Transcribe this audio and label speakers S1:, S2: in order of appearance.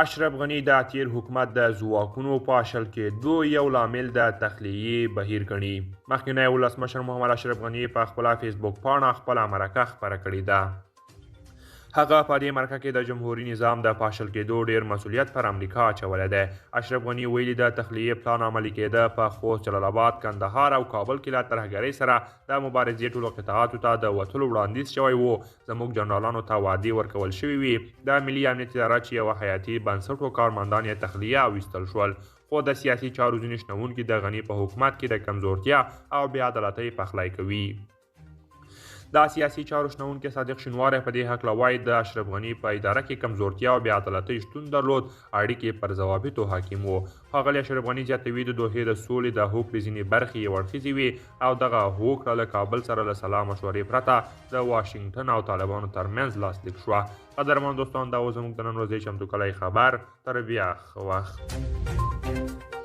S1: اشرف غني د تیر حکومت د ځواکونو پاشل کېدو یو لامل د تخلیې بهیر ګڼي. مخکینی ولسمشر محمد اشرف غني په خپله فیسبوک پاڼه خپله مرکه خپره کړې ده. هغه په دې مرکه کې د جمهوري نظام د پاشل کېدو ډېر مسولیت پر امریکا اچولی دی. اشرف غني ویلي، د تخلیې پلان عملي کېده، په خوست، جلال اباد، کندهار او کابل کې له ترهګرۍ سره د مبارزې ټولو قطعاتو ته د وتلو وړاندیز شوی و، زموږ جنرالانو ته وعدې ورکول شوې وې، د ملي امنیت اداره چې یوه حیاتي بنسټ و، کارمندان یې تخلیه او ویستل شول. خو د سیاسي چارو ځینې شنونکي د غني په حکومت کې د کمزورتیا او بې عدالتۍ پخلی کوي. د سیاسي چارو شنونکی صادق شینواری په دې هکله وايي، د اشرف غني په اداره کې کمزورتیا او بې عدالتۍ شتون درلود، اړیکې پر ضوابطو حاکم وو. ښاغلی اشرف غني زیاتوي، د دوحې د سولې د هوکړې ځینې برخې یو اړخیزې وې او دغه هوکړه له کابل سره له سلا مشورې پرته د واشنګټن او طالبانو ترمنځ لاسلیک شوه. قدرمن دوستان، دا و زموږ د نن ورځې چمتو کړی خبر. تر بیا ښه وخت.